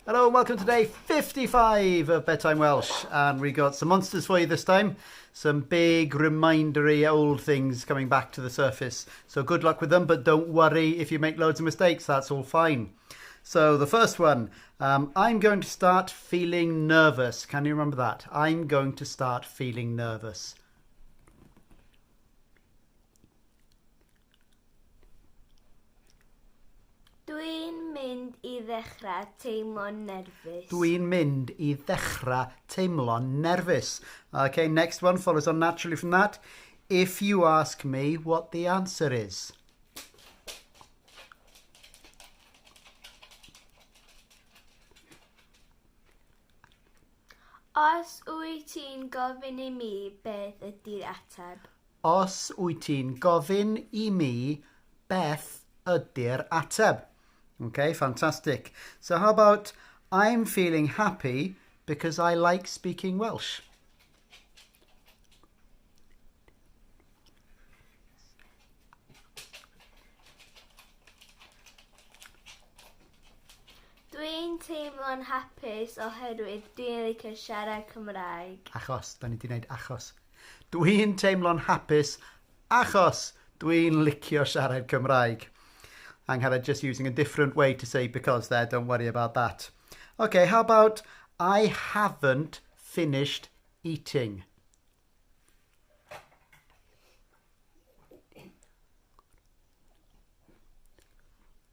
Hello and welcome to day 55 of Bedtime Welsh. And we got some monsters for you this time. Some big remindery old things coming back to the surface. So good luck with them, but don't worry if you make loads of mistakes, that's all fine. So the first one, um, I'm going to start feeling nervous. Can you remember that? I'm going to start feeling nervous. Dwi'n mynd i ddechrau teimlo'n nerfus. Dwi'n mynd i ddechrau teimlo'n nerfus. Okay, next one follows on naturally from that. If you ask me what the answer is. Os wyt ti'n gofyn i mi beth ydy'r ateb. Os wyt ti'n gofyn i mi beth ydy'r ateb. Okay, fantastic. So how about I'm feeling happy because I like speaking Welsh. Dwi'n teimlo'n hapus oherwydd dwi'n licio siarad Cymraeg. Achos, da ni 'di wneud achos. Dwi'n teimlo'n hapus achos dwi'n licio siarad Cymraeg. Angharad just using a different way to say because there, don't worry about that. Okay, how about I haven't finished eating?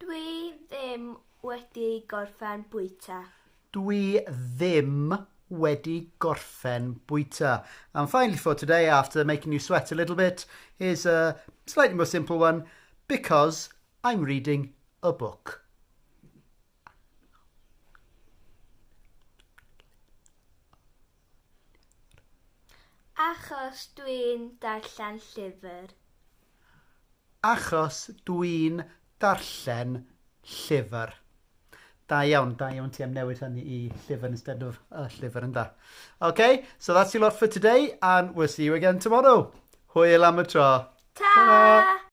Dwi ddim wedi gorffen bwyta. Dwi ddim wedi gorffen bwyta. And finally for today, after making you sweat a little bit, here's a slightly more simple one. Because I'm reading a book. Achos dwi'n darllen llyfr. Achos dwi'n darllen llyfr. Da iawn, da iawn ti am newid hynny i llyfr instead of y llyfr yn da. Okay, so that's your lot for today and we'll see you again tomorrow. Hwyl am y tro. Ta!